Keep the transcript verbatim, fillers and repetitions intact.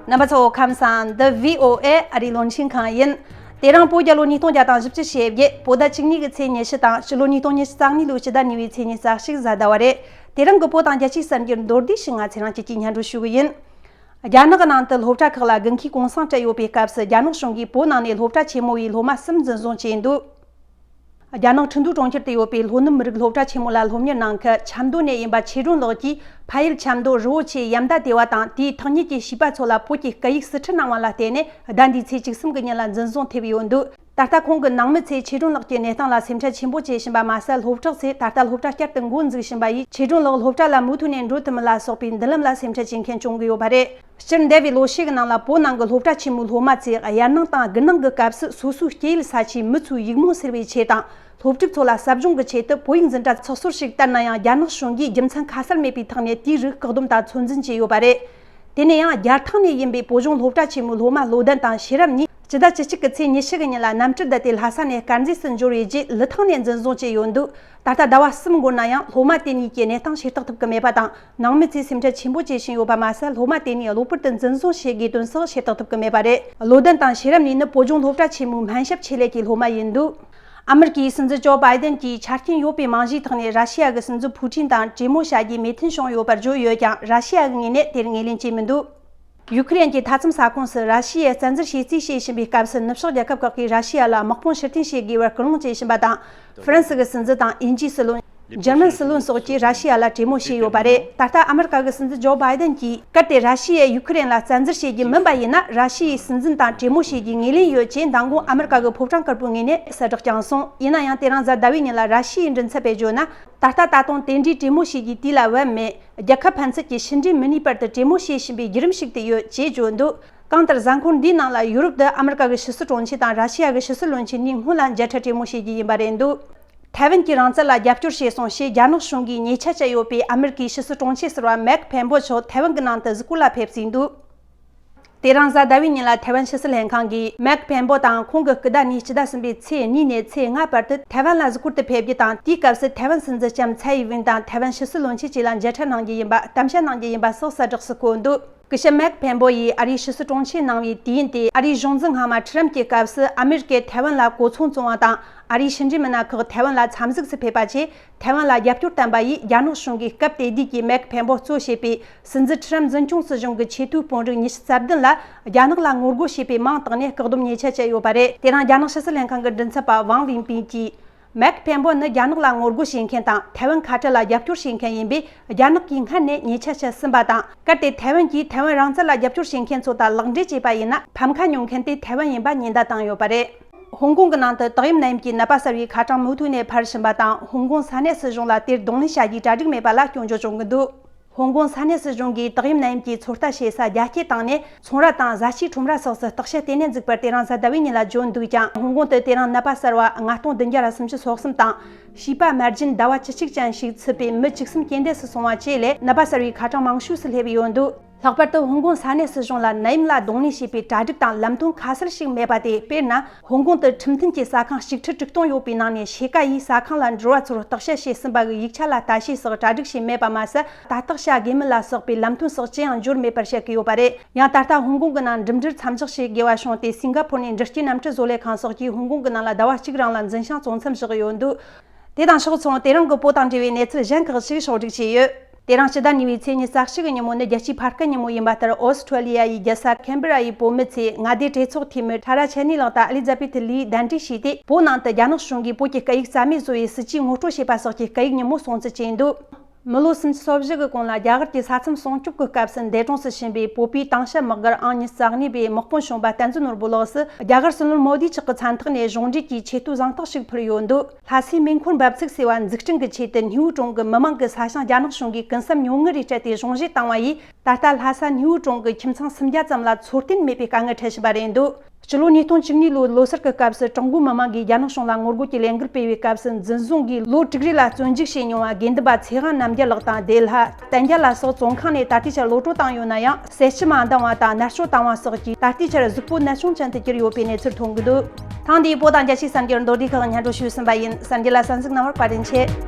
རྣམ་པ་ཚོ་ཁམས་བཟང་། འདི་བྷི་ཨོ་ཨེ་ཨ་རིའི་རླུང་འཕྲིན་ཁང་ཡིན། དེ་རིང་བོད་རྒྱལ་ལོ་ཉིས་སྟོང་བརྒྱ་དང་བཞི་བཅུ་ཞེ་བརྒྱད། བོད་ཟླ་བཅུ་གཉིས་ཀྱི་ཚེས་ཉི་ཤུ་དང་། ཕྱི་ལོ་ཉིས་སྟོང་ཉི་ཤུ་རྩ་གཉིས་ལོའི་ཕྱི་ཟླ་གཉིས་པའི་ཚེས་ཉི་ཤུ་རྩ་གཅིག་གཟའ་ཟླ་བ་རེད། དེ་རིང་གི་བོད་དང་རྒྱལ་སྤྱིའི་གསར་འགྱུར་མདོར་བསྡུས་ཤིག་ང་ཚོས་རང་བཅས་ཀྱིས་སྙན་སྒྲོན་ཞུ་གི་ཡིན། རྒྱ་ནག་གི་ནང་དུ་སློབ་གྲྭ་ཁག་ལ་དགུན་ཁའི་གུང་སེང་སྤྲད་ཡོད་པའི་སྐབས་སུ། རྒྱ་ནག་གཞུང་གིས་བོད་ནང་ནས་སློབ་གྲྭ་ཆེན་མོ་བའི་སློབ་མ་གསུམ་འཛིན་བཟུང་བྱས་འདུག་རྒྱ་ནག་ཁྲིན་ཏུའུ་གྲོང་ཁྱེར་དུ་ཡོད་པའི་ལྷོ་ནུབ་མི་རིགས་སློབ་གྲྭ་ཆེན་མོ་ལ་སློབ་གཉེར་གནང་མཁན་ཆབ་མདོ་ནས་ཡིན་པ་ཆོས་སྒྲོན་ལགས་ཀྱིས། ཕ་ཡུལ་ཆབ་མདོ་རི་བོ་ཆེ་ཡམ་མདའ་སྡེ་བ་དང་དེའི་ཐག་ཉེ་གི་བྱིས་པ་ཚོ་ལ་བོད་ཀྱི་སྐད་ཡིག་ཟིན་བྲིས་གནང་བ་ལ་བརྟེན་ནས། ཟླ་འདིའི་ཚེས་བཅུ་གསུམ་གྱི་ཉིན་ལ་འཛིན་བཟུང་ཐེབས་ཡོད་འདུག་ད་ལྟ་ཁོང་གི་ནང་མི་ཚོས་ཆོས་སྒྲོན་ལགས་ཀྱི་གནས་སྟངས་ལ་སེམས་ཁྲལ་ཆེན་པོ་བྱེད་བཞིན་པ་མ་ཟད། སློབ་གྲོགས་ཚོས་ད་ལྟ་སློབ་གྲྭ་བསྐྱར་དུ་འགོ་འཛུགས་བཞིན་པ་ཡིས། ཆོས་སྒྲོན་ལགས་སློབ་གྲྭ་ལ་མུ་མཐུད་ནས་འགྲོ་ཐུབ་མིན་ལ་སོགས་པའི་མདུན་ལམ་ལ་སེམས་ཁྲལ་བྱེད་མཁན་བྱུང་གི་ཡོད་པ་རེད། སྤྱིར་འདས་པའི་ལོ་ཤས་ཀྱི་ནང་ལ་བོད་ནང་གི་སློབ་གྲྭ་ཆེན་མོའི་སློབ་མ་ཚོས་དབྱར་གནང་དང་དགུན་གནང་གི་སྐབས་སུ། སོ་སོའི་སྐྱེས་ཡུལ་ས་ཆའི་མི་ཚོའི་ཡིག་རྨོངས་སེལ་བའི་ཆེད་དང་། སློབ་ཕྲུག་ཚོ་ལ་ཟབ་སྦྱོང་གི་ཆེད་དུ་བོད་ཡིག་འཛིན་གྲྭ་ཚུགས་གསོལ་ཞིག་བཏབ་ན་ཡང་། རྒྱ་ནག་གཞུང་གིས་རྒྱུ་མཚན་ཁ་གསལ་མེད་པའི་ཐོག་ནས་དེའི་རིགས་བཀག་སྡོམ་དང་ཚོད་འཛིན་བྱས་ཡོད་པ་རེད། དེ་ནས་ཡང་རྒྱལ་ཐང་ནས་ཡིན་པའི་བོད་ལྗོངས་སློབ་གྲྭ་ཆེན་མོའི་སློབ་མ་བློ་ལྡན་དང་ཤེས་རབ་གཉིས། སྤྱི་ཟླ་བཅུ་གཅིག་གི་ཚེས་ཉི་ཤུ་གི་ཉིན་ལ་གནམ་གྲུར་བསྡད་དེ་ལྷ་ས་ནས་དཀར་མཛེས་སུ་འབྱོར་བའི་རྗེས། ལི་ཐང་ནས་འཛིན་བཟུང་བྱས་ཡོད་འདུག་ད་ལྟ་ཟླ་བ་གསུམ་འགོར་ན་ཡང་། སློབ་མ་དེ་གཉིས་ཀྱི་གནས་སྟངས་ཤེས་རྟོགས་ཐུབ་ཀྱི་མེད་པ་དང་། ནང་མི་ཚོས་སེམས་ཁྲལ་ཆེན་པོ་བྱེད་བཞིན་ཡོད་པ་མ་ཟད། སློབ་མ་དེ་གཉིས་གློ་བུར་དུ་འཛིན་བཟུང་བྱེད་དགོས་དོན་སོགས་ཤེས་རྟོགས་ཐུབ་ཀྱི་མེད་པ་རེད། བློ་ལྡན་དང་ཤེས་རབ་གཉིས་ནི་བོད་ལྗོངས་སློབ་གྲྭ་ཆེན་མོའི་སྨན་ཞབས་ཆེད་ལས་ཀྱི་སློབ་མ་ཡིན་འདུག་ཨ་མི་རི་ཀའི་སྲིད་འཛིན་ཇོ་བྷའི་ཏན་གྱིས་ཆ་རྐྱེན་ཡོད་པའི་རྨང་གཞིའི་ཐོག་ནས་ར་ཤི་ཡ་གི་སྲིད་འཛིན་ཕུའུ་ཀྲིན་དང་གྲོས་མོལ་བྱ་རྒྱུའི་མོས་མཐུན་བྱུང་ཡོད་པར་བརྗོད་ཡོད་ཀྱང་། ར་ཤི་ཡ་གི་ངོས་ནས་དེར་ངོས་ལེན་བྱས་མི་འདུག་ཡུ་ཁུ་རེན་གྱི་མཐའ་མཚམས་ས་ཁོངས་སུ་ར་ཤི་ཡས་བཙན་འཛུལ་བྱེད་རྩིས་བྱེད་བཞིན་པའི་སྐབས་སུ། ནུབ་ཕྱོགས་རྒྱལ་ཁབ་ཁག་གིས་ར་ཤི་ཡ་ལ་དམག་དཔུང་ཕྱིར་འཐེན་བྱེད་དགོས་པར་སྐུལ་སློང་བྱེད་བཞིན་པ་དང་། ཧྥ་རན་སི་གི་སྲིད་འཛིན་དང་དབྱིན་ཇིའི་སྲིད་བློན། འཇར་མན་སྲིད་བློན་སོགས་ཀྱིས་ར་ཤི་ཡ་ལ་གྲོས་མོལ་བྱས་ཡོད་པ་རེད། ད་ལྟ་ཨ་མི་རི་ཀ་གི་སྲིད་འཛིན་ཇོ་བྷའི་ཏན་གྱིས། གལ་ཏེ་ར་ཤི་ཡས་ཡུ་ཁུ་རེན་ལ་བཙན་འཛུལ་བྱེད་རྒྱུ་མིན་པ་ཡིན་ན། ར་ཤི་ཡའི་སྲིད་འཛིན་དང་གྲོས་མོལ་བྱེད་རྒྱུའི་ངོས་ལེན་ཡོད་ཅེས་མདང་དགོང་ཨ་མི་རི་ཀ་གི་ཕོ་བྲང་དཀར་པོའི་ངོས་ནས་གསལ་བསྒྲགས་བསྐྱངས་སོང་། ཡིན་ན་ཡང་། དེ་རིང་གཟའ་ཟླ་བའི་ཉིན་ལ་ར་ཤི་ཡའི་མགྲིན་ཚབ་པས་བརྗོད་ན། ད་ལྟ་ད་དུང་དེ་འདྲའི་གྲོས་མོལ་བྱེད་རྒྱུའི་དུས་ལ་བབ་མེད། རྒྱལ་ཁབ་ཕན་ཚུན་གྱི་ཕྱི་འབྲེལ་མི་ནུས་པར་དུ་གྲོས་མོལ་བྱེད་བཞིན་པའི་བརྒྱུད་རིམ་ཞིག་ཏུ་ཡོད་ཅེས་བརྗོད་འདུག་གང་ལྟར། གཟའ་འཁོར་འདིའི་ནང་ལ་ཡུ་རོབ་ཏུ་ཨ་མི་རི་ཀ་གི་ཕྱི་སྲིད་དྲུང་ཆེ་དང་ར་ཤི་ཡ་གི་ཕྱི་སྲིད་བློན་ཆེན་གཉིས་སྔོན་ལ་མཇལ་འཕྲད་གྲོས་མོལ་བྱེད་རྒྱུ་ཡིན་པ་རེད་འདུག་ཐའེ་ཝན་གྱི་རང་བཙན་ལ་རྒྱབ་སྐྱོར་བྱས་སོང་ཞེས་རྒྱ་ནག་གཞུང་གིས་ཉེས་ཆད་བཅད་ཡོད་པའི་ཨ་མི་རི་ཀའི་ཕྱི་སྲིད་དྲུང་ཆེ་ཟུར་པ་མེག་ཕེན་པོ་མཆོག་ཐའེ་ཝན་གྱི་ནང་དུ་གཟིགས་སྐོར་ལ་ཕེབས་ཟིན་འདུག་དེ་རིང་གཟའ་ཟླ་བའི་ཉིན་ལ་ཐའེ་ཝན་ཕྱི་སྲིད་ལྷན་ཁང་གིས་མེག་ཕེན་པོ་དང་ཁོང་གི་སྐུ་ཟླ་ནི་སྤྱི་ཟླ་གསུམ་པའི་ཚེས་གཉིས་ནས་ཚེས་ལྔ་བར་དུ་ཐའེ་ཝན་ལ་གཟིགས་སྐོར་དུ་ཕེབས་རྒྱུ་དང་། དེའི་སྐབས་སུ་ཐའེ་ཝན་སྲིད་འཛིན་ལྕམ་ཚའེ་ཡི་ཝེན་དང་ཐའེ་ཝན་ཕྱི་སྲིད་བློན་ཆེན་བཅས་ལ་མཇལ་འཕྲད་གནང་རྒྱུ་ཡིན་པ། གཏམ་བཤད་གནང་རྒྱུ་ཡིན་པ་སོགས་གསལ་བསྒྲགས་སུ་བཀོད་འདུག་སྐུ་ཞབས་མེག་ཕེན་པོ་ཡིས་ཨ་རིའི་ཕྱི་སྲིད་དྲུང་ཆེ་གནང་བའི་དུས་ཡུན་དེ། ཨ་རིའི་གཞུང་འཛིན་སྔ་མ་ཁྲི་རམ་གྱི་སྐབས་སུ་ཨ་མེ་རི་ཀས་ཐའེ་ཝན་ལ་གོ་མཚོན་བཙོང་བ་དང་། ཨ་རིའི་ཕྱི་འབྲེལ་མི་སྣ་ཁག་ཐའེ་ཝན་ལ་འཚམས་གཟིགས་སུ་ཕེབས་པ་བཅས། ཐའེ་ཝན་ལ་རྒྱབ་སྐྱོར་བསྟན་པ་ཡིས་རྒྱ་ནག་གཞུང་གིས་སྐབས་དེ་དུས་ཀྱི་མེག་ཕེན་པོ་གཙོ་བྱས་པའི་སྲིད་འཛིན་ཁྲི་རམ་འཛིན་སྐྱོང་སྲིད་གཞུང་གི་ཆེས་མཐོའི་དཔོན་རིགས་ཉི་ཤུ་རྩ་བདུན་ལ་རྒྱ་ནག་ལ་ངོ་རྒོལ་བྱས་པའི་མིང་བཏགས་ནས་བཀག་སྡོམ་ཉེས་ཆད་བཅད་ཡོད་པ་རེད། དེ་རིང་རྒྱ་ནག་ཕྱི་སྲིད་ལྷན་ཁང་གི་མགྲིན་ཚབ་པ་ཝང་ཝིན་པིན་གྱིས། མེག་ཕེན་པོ་ནི་རྒྱ་ནག་ལ་ངོ་རྒོལ་བྱེད་མཁན་དང་། ཐའེ་ཝན་ཁ་བྲལ་ལ་རྒྱབ་སྐྱོར་བྱེད་མཁན་ཡིན་པས། རྒྱ་ནག་གིས་སྔར་ནས་ཉེས་ཆད་བཅད་ཟིན་པ་དང་། གལ་ཏེ་ཐའེ་ཝན་གྱིས་ཐའེ་ཝན་རང་བཙན་ལ་རྒྱབ་སྐྱོར་བྱེད་མཁན་ཚོ་དང་ལག་འབྲེལ་བྱས་པ་ཡིན་ན། ཕམ་ཁ་མྱོང་མཁན་དེ་ཐའེ་ཝན་ཡིན་པ་ཉེན་བརྡ་བཏང་ཡོད་པ་རེད། ཧོང་ཀོང་གི་ནང་དུ་ཏོག་དབྱིབས་ནད་ཡམས་ཀྱི་ནད་པ་གསར་བའི་ཁ་གྲངས་མུ་མཐུད་ནས་འཕར་བཞིན་པ་དང་། ཧོང་ཀོང་ས་གནས་སྲིད་གཞུང་ལ་དེར་གདོང་ལེན་བྱ་རྒྱུའི་གྲ་སྒྲིག་མེད་པ་ལ་སྐྱོན་བརྗོད་བྱུང་གི་འདུག་ཧོང་ཀོང་ས་གནས་སྲིད་གཞུང་གིས་ཏོག་དབྱིབས་ནད་ཡམས་ཀྱི་ཚོད་ལྟ་བྱེད་ས་རྒྱ་སྐྱེད་བཏང་ནས། ཚོང་ར་དང་བཟའ་ཆས་ཁྲོམ་ར་སོགས་སུ་བརྟག་དཔྱད་ལྟེ་གནས་འཛུགས་པར་དེ་རིང་གཟའ་ཟླ་བའི་ཉིན་ལ་བརྗོད་འདུག་ཀྱང་། ཧོང་ཀོང་དུ་དེ་རིང་ནད་པ་གསར་བ་ལྔ་སྟོང་བདུན་བརྒྱ་ར་སུམ་ཅུ་སོ་གསུམ་དང་། བྱིས་པ་མ་བརྒྱུད་ཟླ་བ་བཅུ་གཅིག་ཅན་ཞིག་ཚུད་པའི་མི་བཅུ་གསུམ་རྐྱེན་འདས་སུ་སོང་བ་བཅས་ལས། ནད་པ་གསར་བའི་ཁ་གྲངས་མང་ཤོས་སུ་སླེབས་ཡོད་འདུག་ལྷག་པར་དུ་ཧོང་ཀོང་ས་གནས་སྲིད་གཞུང་ལ་ནད་ཡམས་ལ་གདོང་ལེན་བྱེད་པའི་གྲ་སྒྲིག་དང་ལམ་སྟོན་ཁ་གསལ་ཞིག་མེད་པ་སྟེ། དཔེར་ན། ཧོང་ཀོང་དུ་ཁྲིམས་མཐུན་གྱི་ཟ་ཁང་གཅིག་ཁྲི་དྲུག་སྟོང་ཡོད་པའི་ནང་ནས། ཕྱེད་ཀ་ཡིས་ཟ་ཁང་ལ་འགྲོ་བ་ཚོར་བརྟག་དཔྱད་བྱས་ཟིན་པ་གི་ཡིག་ཆ་ལ་ལྟ་དཔྱད་སོགས་གྲ་སྒྲིག་བྱས་མེད་པ་མ་ཟད། ལྟ་རྟོག་བྱ་དགོས་མིན་ལ་སོགས་པའི་ལམ་སྟོན་སོགས་ཅི་ཡང་འབྱོར་མེད་པར་བཤད་ཀྱི་ཡོད་པ་རེད། ཡང་ད་ལྟ་ཧོང་ཀོང་གི་ནང་འགྲིམ་འགྲུལ་མཚམས་འཇོག་བྱེད་དགོས་པ་བྱུང་སྟེ། སིང་ག་ཕོར་ནས་འགྲུལ་སྐྱེལ་གནམ་གྲུ་བཟོ་ལས་ཁང་སོགས་ཀྱིས་ཧོང་ཀོང་གི་ནང་ལ་ཟླ་བ་གཅིག་རིང་ལ་འཛིན་བྱང་བཙོང་མཚམས་བཞག་ཡོད་འདུག་དེ་དང་ཕྱོགས་མཚུངས། དེ་རིང་གི་བོད་དང་འབྲེལ་བའི་གནས་ཚུལ་གཞན་ཁག་ཅིག་ཕྱོགས་སྒྲིག་བྱས་ཡོད། དེ་རིང་སྤྱི་ཟླ་གཉིས་པའི་ཚེས་ཉི་ཤུ་རྩ་གཅིག་གི་ཉིན་མོ་ནི་རྒྱལ་སྤྱིའི་ཕ་སྐད་ཉིན་མོ་ཡིན་པ་ལྟར། ཨོ་སི་ཁྲུ་ལི་ཡ་ཡི་རྒྱལ་ས་ཁེན་བྷེ་ར་ཡི་བོད་མི་ཚོས་མངའ་སྡེའི་གྲོས་ཚོགས་འཐུས་མི་ཁྲ་ར་ཆེ་ནི་ལགས་དང་ཨེ་ལི་ཛ་བེ་ཐི་ལིའི་གདན་འདྲེན་བྱས་ཏེ། བོད་ནང་དུ་རྒྱ་ནག་གཞུང་གིས་བོད་ཀྱི་སྐད་ཡིག་རྩ་མེད་བཟོ་བའི་སྲིད་ཇུས་ངོ་སྤྲོད་བྱས་པ་སོགས་ཀྱི་སྐད་ཡིག་ཉིན་མོ་སྲུང་བརྩི་བྱས་འདུག་མི་ལོ་སུམ་ཅུ་སོ་བཞི་གི་གོང་ལ་རྒྱ་གར་གྱི་ས་མཚམས་སྲུང་སྐྱོབ་ཀྱི་སྐབས་སུ་འདས་གྲོངས་སུ་ཕྱིན་པའི་བོད་པའི་དྭང་བྱ་དམག་སྒར་ཨང་ཉི་ཤུ་རྩ་གཉིས་པའི་དམག་དཔོན་གཞོན་པ་བསྟན་འཛིན་ནོར་བུ་ལགས་སུ། རྒྱ་གར་སྲིད་བློན་མོ་དི་མཆོག་གི་མཚན་ཐོག་ནས་གཞུང་འབྲེལ་གྱི་ཆེ་བསྟོད་གཟེངས་རྟགས་ཤིག་ཕུལ་ཡོད་འདུག་ལྷ་སའི་མེ་འཁོར་འབབ་ཚུགས་ཟེར་བ་འཛུགས་སྐྲུན་གྱི་ཆེད་དུ། སྣེའུ་གྲོང་གི་མི་མང་གིས་ས་ཞིང་རྒྱ་ནག་གཞུང་གིས་ཀུན་གསབ་ཉུང་ངུ་རེ་སྤྲད་དེ་གཞུང་བཞེས་བཏང་བ་ཡིས། ད་ལྟ་ལྷ་ས་སྣེའུ་གྲོང་གི་ཁྱིམ་ཚང་སུམ་བརྒྱ་ཙམ་ལ་འཚོ་རྟེན་མེད་པའི་དཀའ་ངལ་འཕྲད་བཞིན་པ་རེད་འདུག་སྤྱི་ལོ་ཉིས་སྟོང་བཅུ་གཉིས་ལོའི་ལོ་སར་གྱི་སྐབས་སུ། ཀྲུང་གོའི་མི་མང་གིས་རྒྱ་ནག་གཞུང་ལ་ངོ་རྒོལ་གྱི་ལས་འགུལ་སྤེལ་བའི་སྐབས་སུ། འཛིན་བཟུང་གིས་ལོ་དྲུག་རེ་ལ་བཙོན་འཇུག་བྱས་མྱོང་བ་དགེ་འདུན་པ་ཚེ་དབང་རྣམ་རྒྱལ་ལགས་དང་། བདེ་ལྷ། བསྟན་རྒྱལ་ལ་སོགས་བཙོན་ཁང་ནས་ད་ལྟའི་ཆར་གློད་བཀྲོལ་བཏང་ཡོད་ན་ཡང་། ཟས་བཅུད་མ་འདང་བ་དང་ནད་བཅོས་བཏང་བ་སོགས་ཀྱིས་ད་ལྟའི་ཆར་གཟུགས་པོ་ནད་གཅོང་ཅན་དུ་གྱུར་ཡོད་པའི་གནས་ཚུལ་ཐོན་གྱི་འདུག་ཐེངས་འདིའི་བོད་དང་རྒྱལ་སྤྱིའི་གསར་འགྱུར་མདོར་བསྡུས་ཁག་སྙན་སྒྲོན་ཞུས་ཟིན་པ་ཡིན། གསར་འགྱུར་ལ་གསན་གཟིགས་གནང་བར་བཀའ་དྲིན་ཆེ།